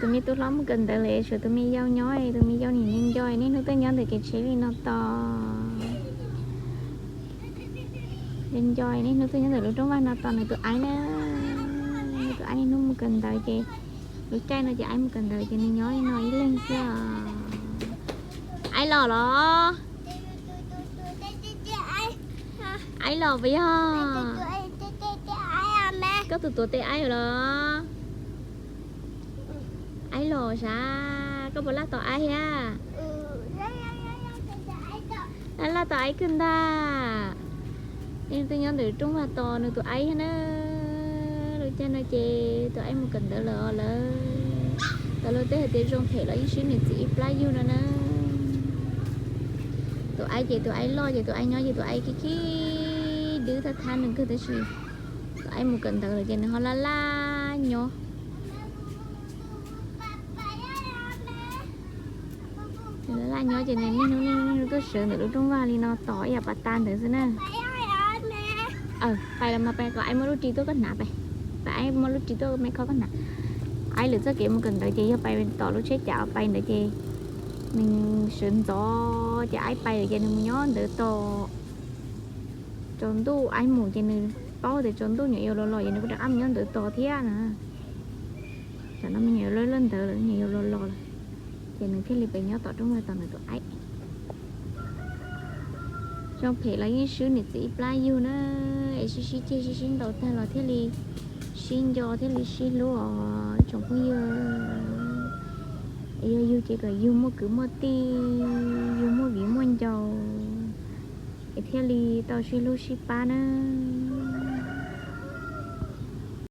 Tus me tub hlob mus kawm ntawv lawm, tshuav tus me yau nyob, tus me yau nim nco nco niaj hnub tuaj nyob ntawm kev tsheb li no tos. Nco nco niaj hnub tuaj nyob ntawm lub rooj vag no tos nws tus aib na. Nws tus aib niaj hnub mus kawm ntawv ces lub caij no ces aib mus kawm ntawv ces nws nyob li no ib leeg xwb os. Aib los los? Aib los puas yog? Koj tus tuav tes aib los? Aib los sav, koj puas laj tos aib thiab? Laj tos aib kawg ntag. Nws twb nyob ntawm rooj vag tos nws tus aib thiab na. Lub caij no ces tus aib mus kawm ntawv lawm os lawm. Tau luag tej hais tias zoo phem los yeej swb niam txiv ib plab yug no na. Tus aib ces tus aib loj ces tus aib nyob ces tus aib khib khib dwb thab thab nws kawg tab sis tus aib mus kawm ntawv lawm ces nws ho laj laj nyob. Nws laj laj nyob ces nws niaj hnub niaj hnub tuaj sawv ntawm lub rooj vag li no tos ib yam pas tas ntawd xwb na. Pais los mas pais kom aib muab lub ris tuaj koj hnav pais. Pais aib muab lub ris tuaj me khob koj hnav. Aib lwm txoj kev mus kawm ntawv ces yog pais tom lub tsheb cav pais ntawd ces nws sawv ntxov ces aib pais lawm ces nws mus nyob ntawd tos. Tsaus ntuj aib mus ces nws paub tias tsaus ntuj nyuam yaus los los ces nws kuj rov qab mus nyob ntawd tos thiab na. Tam no me nyuam yaus loj loj ntawd lawm, nyuam yaus los los lawm, ces nws thiaj li pem nyob tom rooj vag tos nws tus aib. Zoo phem los yeej swb niam txiv ib plab yug na, es sib sib ceg sib sib ntaus tag los thiaj li sib nco thiaj li sib hlub os tsoom phooj ywg. Es yog yug ces kom yug muaj kwv muaj tij, yug muaj viv muaj ncaus, es thiaj li tau sib hlub sib pab na.